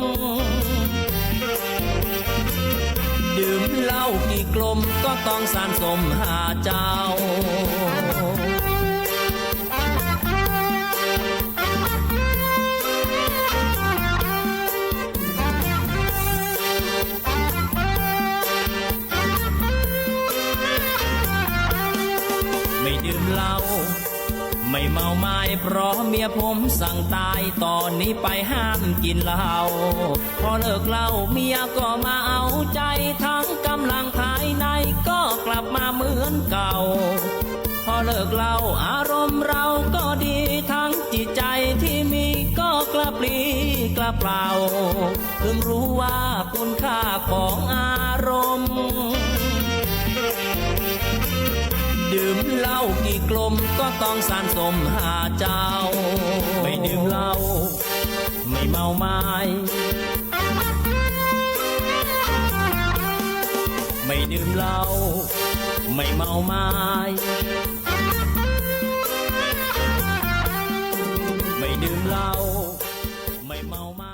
ดื่มเหล้ากี่กลมก็ต้องสานสมหาเจ้า ไม่ดื่มเหล้า ไม่เมาไม้ เพราะเมียผมสั่งตาย ต่อนี้ไปห้ามกิ๋นเหล้า พอเลิกเหล้าเมียก็มาเอาใจ ทั้งกำลังภายในก็กลับมาเหมือนเก่า พอเลิกเหล้าอารมณ์เราก็ดี ทั้งจิตใจที่มีก็กลับปลีกลับเปล่า เพิ่งรู้ว่าคุณค่าของอารมณ์ ดื่มเหล้ากี่กลมก็ต้องสานสมหาเจ้า ไม่ดื่มเหล้า ไม่เมาไม้ ไม่ดื่มเหล้า ไม่เมาไม้ ไม่ดื่มเหล้า ไม่เมาไม้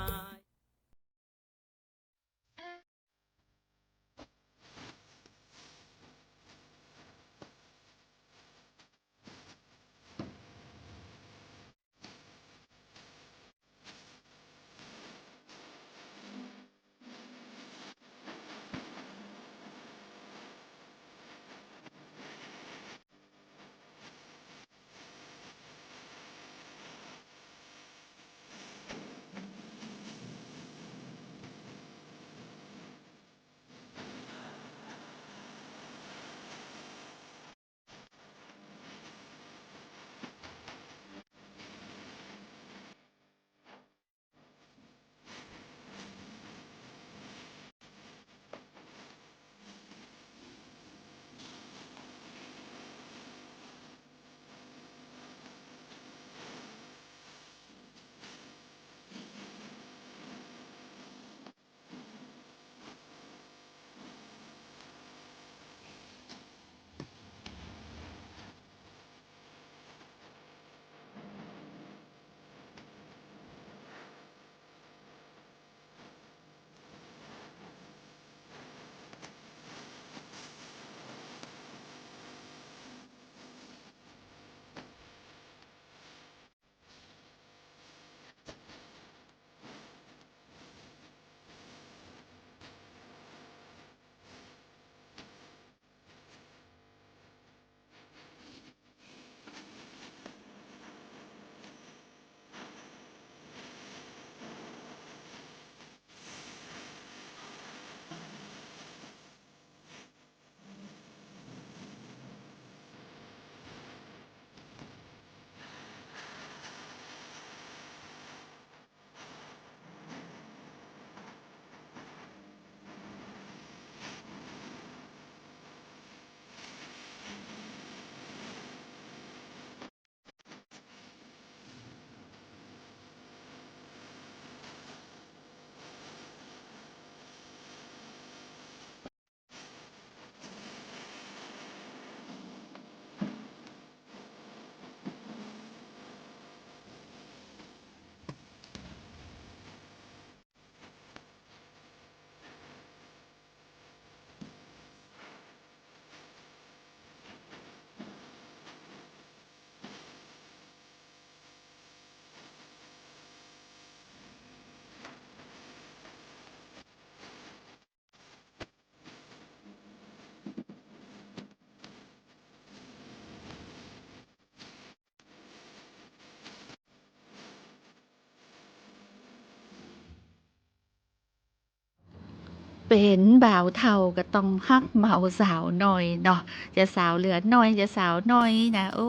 ป๋นบ่าวเฒ่าก็ต้องฮักเหมาสาวน้อยเนาะ จะสาวเหลือน้อย จะสาวน้อยนะ โอ้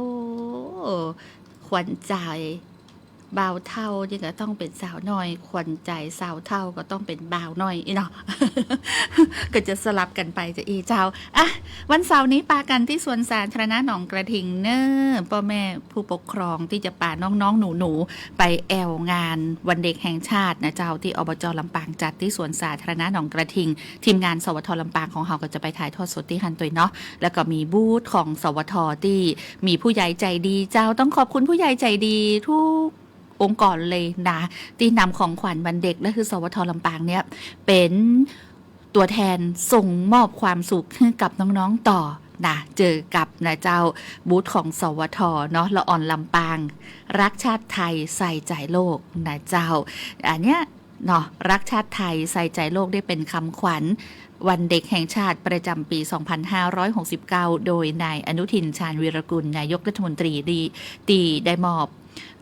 ขวัญใจ บ่าวเฒ่านี่ก็ต้องเป๋นสาวน้อย ขวัญใจสาวเฒ่าก็ต้องเป๋นบ่าวน้อยอี้เนาะ ก็จะสลับกั๋นไปเจ้าอี้เจ้า อ่ะ วันเสาร์นี้ปะกั๋นตี้สวนสาธารณะหนองกระทิงเน่อ ป้อแม่ผู้ปกครองตี้จะปาน้องๆ หนูๆ ไปแอ่วงานวันเด็กแห่งชาตินะเจ้า ตี้ อบจ. ลำปางจัดตี้สวนสาธารณะหนองกระทิง ทีมงาน สวท. ลำปางของเฮาก็จะไปถ่ายทอดสดตี้หั้นตวยเนาะ แล้วก็มีบูธของ สวท. ตี้มีผู้ใหญ่ใจ๋ดีเจ้า ต้องขอบคุณผู้ใหญ่ใจ๋ดีทุกองค์กรเลยนะ ตี้นำของขวัญวันเด็ก และคือ สวท. ลำปางเนี่ยเป๋น ตั๋วแทนส่งมอบความสุขหื้อกับน้องๆ ต่อนะ เจอกับนะเจ้า บูธของ สวท. เนาะ ละอ่อนลำปาง รักชาติไทยใส่ใจโลกนะเจ้า อันเนี้ยเนาะ รักชาติไทยใส่ใจโลก ได้เป๋นคำขวัญวันเด็กแห่งชาติประจ๋ำปี๋ สองพันห้าร้อยหกสิบเก้า โดยนายอนุทิน ชาญวีรกูล นายกรัฐมนตรี ตี้ ตี้ได้มอบ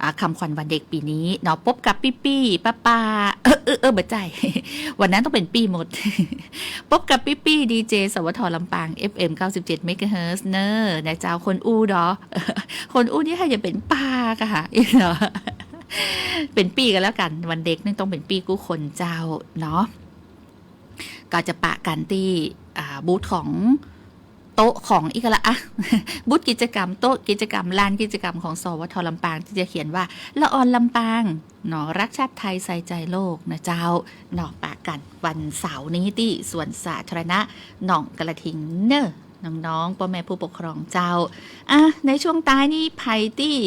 อ่า คำขวัญวันเด็กปี๋นี้เนาะ ปบกับปี้ๆ ป้าๆ เออ เออ เออ บ่ใจ้ วันนั้นต้องเป๋นปี้หมด ปบกับปี้ๆ ดีเจ สวท. ลำปาง เอฟเอ็ม เก้าสิบเจ็ด เมกะเฮิรตซ์ เน่อ นะเจ้า คนอู้ดอ คนอู้นี่ใค่จะเป๋นป้าก่ะ เนาะ เป๋นปี้ก็แล้วกั๋น วันเด็กนี่ต้องเป๋นปี้กู้คนเจ้าเนาะ ก็จะปะกั๋นตี้ อ่า บูธของ โต๊ะของอี้ก็ละอะ บูธกิจกรรม โต๊ะกิจกรรม ลานกิจกรรมของ สวท. ลำปาง ตี้จะเขียนว่า ละอ่อนลำปาง เนาะ รักชาติไทยใส่ใจโลกนะเจ้า เนาะ ปะกั๋นวันเสาร์นี้ตี้สวนสาธารณะหนองกระทิงเน่อ น้องๆ ป้อแม่ผู้ปกครองเจ้า อ่ะ ในช่วงต๊ายนี้ใผตี้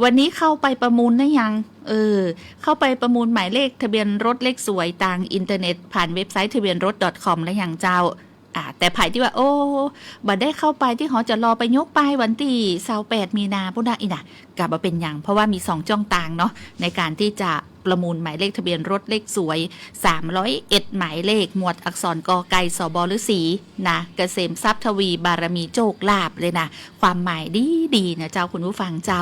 วันนี้เข้าไปประมูลได้ยัง เออ เข้าไปประมูลหมายเลขทะเบียนรถเลขสวยตางอินเทอร์เน็ต ผ่านเว็บไซต์ ทะเบียนรถ ดอทคอม แล้วยังเจ้า อ่า แต่ใผตี้ว่า โอ้ บ่ได้เข้าไป ตี้หอจะรอไปยกป้ายวันตี้ ซาวแปด มีนาปู้นนะ อี้นะ ก็บ่เป๋นหยัง เพราะว่ามีสองจ้องตางเนาะ ในก๋านตี้จะประมูลหมายเลขทะเบียนรถเลขสวย สามร้อยเอ็ด หมายเลข หมวดอักษรกอไก่ สบ ฤๅษี นะ เกษมทรัพย์ทวีบารมีโชคลาภเลยนะ ความหมายดีๆ นะเจ้า คุณผู้ฟังเจ้า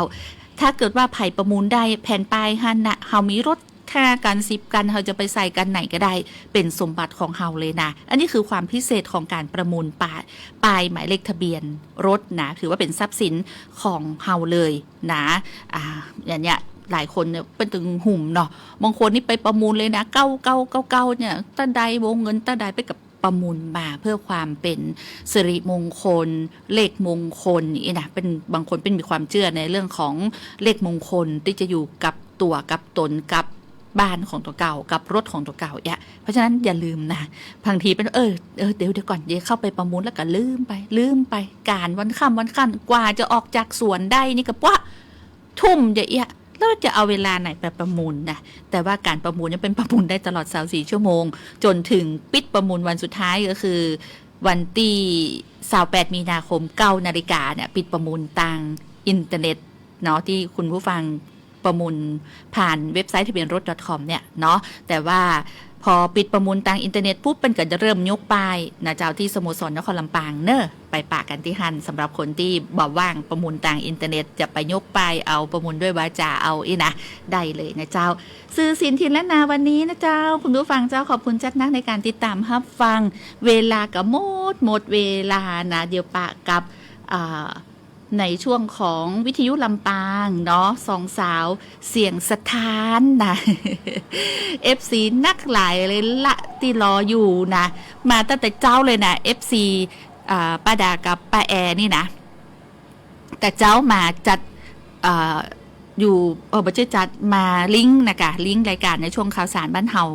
ถ้าเกิดว่าใผประมูลได้แผ่นป้ายหั้นนะ เฮามีรถ ห้าคัน สิบคัน เฮาจะไปใส่คันไหนก็ได้ เป๋นสมบัติของเฮาเลยนะ อันนี้คือความพิเศษของก๋านประมูลป้าย ป้ายหมายเลขทะเบียนรถนะ ถือว่าเป๋นทรัพย์สินของเฮาเลยนะ อ่า อย่างเนี้ย หลายคนเนี่ย เปิ้นตึงหึงเนาะ บางคนนี่ไปประมูลเลยนะ เก้าเก้าเก้าเก้า เนี่ย เต้าใด วงเงินเต้าใด ไปกับ ประมูลมาเพื่อความเป๋นสิริมงคล เลขมงคลอี้นะ เปิ้น บางคนเปิ้นมีความเจื้อในเรื่องของเลขมงคลตี้จะอยู่กับตั๋ว กับตน กับบ้านของตั๋วเก่า กับรถของตั๋วเก่าเอี้ย เพราะฉะนั้นอย่าลืมนะ บางทีเปิ้น เออ เออ เดี๋ยว เดี๋ยวก่อน เดี๋ยวเข้าไปประมูลแล้วก็ลืมไป ลืมไป ก๋านวันค่ำวันค่ำ กว่าจะออกจากสวนได้นี่ก็ป๊ะ ทุ่มจะเอี้ย แล้วจะเอาเวลาไหนไปประมูลนะ แต่ว่าก๋านประมูลยังเป๋นประมูลได้ตลอดซาวสี่ชั่วโมง จ๋นเถิงปิดประมูลวันสุดท้ายก็คือวันตี้ซาวแปด มีนาคม เก้านาฬิกาเนี่ย ปิดประมูลตางอินเทอร์เน็ตเนาะ ตี้คุณผู้ฟังประมูลผ่านเว็บไซต์ ทะเบียนรถ ดอทคอม เนี่ยเนาะ แต่ว่าพอปิดประมูลตางอินเทอร์เน็ตปุ๊บ เปิ้นก็จะเริ่มยกป้ายนะเจ้า ตี้สโมสรนครลำปางเน่อ ไปปะกั๋นตี้หั้น สำหรับคนตี้บ่ว่างประมูลตางอินเทอร์เน็ต จะไปยกป้ายเอา ประมูลด้วยวาจาเอาอี้นะ ได้เลยนะเจ้า สื่อสินถิ่นล้านนาวันนี้นะเจ้า คุณผู้ฟังเจ้า ขอบคุณจัดนักในก๋านติดต๋ามฮับฟัง เวลาก็หมด หมดเวลานะ เดี๋ยวปะกับ อ่า ในช่วงของวิทยุลำปางเนาะ สองสาวเสียงสะท้านนะ เอฟซีนักหลายเลยละตี้รออยู่นะ มาตั้งแต่เจ๊าเลยนะ เอฟซี อ่า ป้าดากับป้าแอนี่นะ แต่เจ๊ามาจัด เอ่อ อยู่ เออ บ่ใจ้จัด มาลิงก์นะกะ ลิงก์รายก๋านในช่วงข่าวสารบ้านเฮา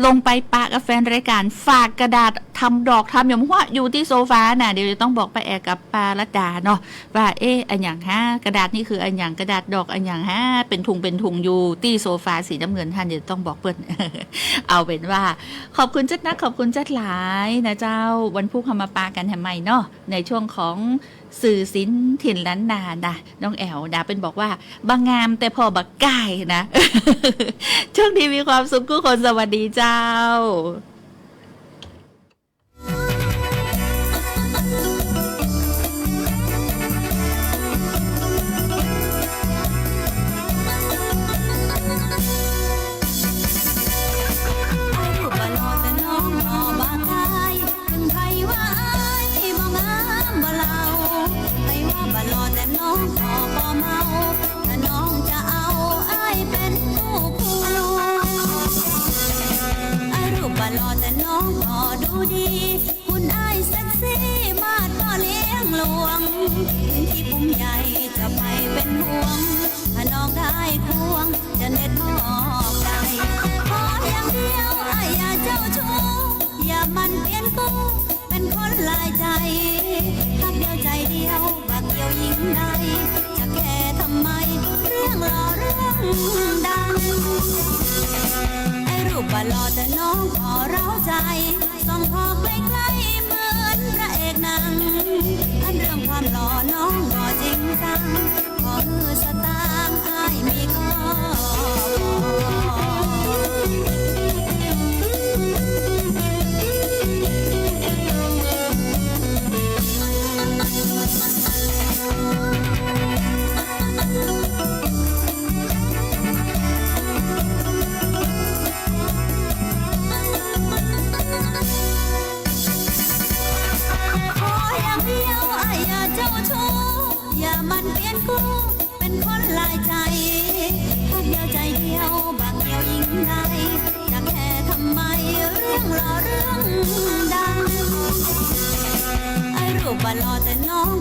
ลงไปปะกับแฟนรายก๋าน ฝากกระดาษทำดอกทำหย่อมฮวาอยู่ตี้โซฟาน่ะ เดี๋ยวจะต้องบอกป้าแอกับป้ารัตดาเนาะ ว่า เอ๊ะ อะหยังฮะ กระดาษนี่คืออะหยัง กระดาษดอกอะหยังฮะ เป๋นถุงเป๋นถุงอยู่ตี้โซฟาสีน้ำเงินหั้น เดี๋ยวต้องบอกเปิ้น เอาเป๋นว่า ขอบคุณจัดนัก ขอบคุณจัดหลายนะเจ้า วันพุธเฮามาปะกั๋นแหมใหม่เนาะ ในช่วงของ สื่อสินถิ่นล้านนานะ น้องแอ๋วนะ เปิ้นบอกว่า บ่งามแต่ผ่อบ่ก่ายนะ โชคดีมีความสุขกู้คน สวัสดีเจ้า น้องก็บ่เมา ถ้าน้องจะเอาอ้ายเป๋นคู่ควง อ้ายรูปบ่หล่อแต่น้องก็ดูดี หุ่นอ้ายเซ็กซี่ มาดก็เลี้ยงหลวง ถึงขี้ปุ้มใหญ่จะไปเป๋นห่วง ถ้าน้องได้ควง จะเน็ตมอบใด ขออย่างเดียวอ้ายอย่าเจ้าชู้ อย่ามันเปลี่ยนกู้ เป๋นคนหลายใจ๋ ฮักเดียวใจ๋เดียว บ่เกี่ยวญิงใด จะแคร์ทำไม เรื่องหล่อเรื่องดัง ไอ้รูปบ่หล่อแต่น้องก็เร้าใจ๋ ส่องพอใกล้ๆ เหมือนพระเอกหนัง อันเรื่องความหล่อน้องบ่จริงจัง ขอหื้อสตางค์อ้ายมีก็พอ ขออย่างเดียวอ้ายอย่าเจ้าชู้ อย่ามันเปลี่ยนกู้ เป๋นคนหลายใจ๋ ฮักเดียวใจ๋เดียว บ่เกี่ยวญิงใด จะแคร์ทำไม เรื่องหล่อเรื่องดัง ไอ้รูปบ่หล่อแต่น้อง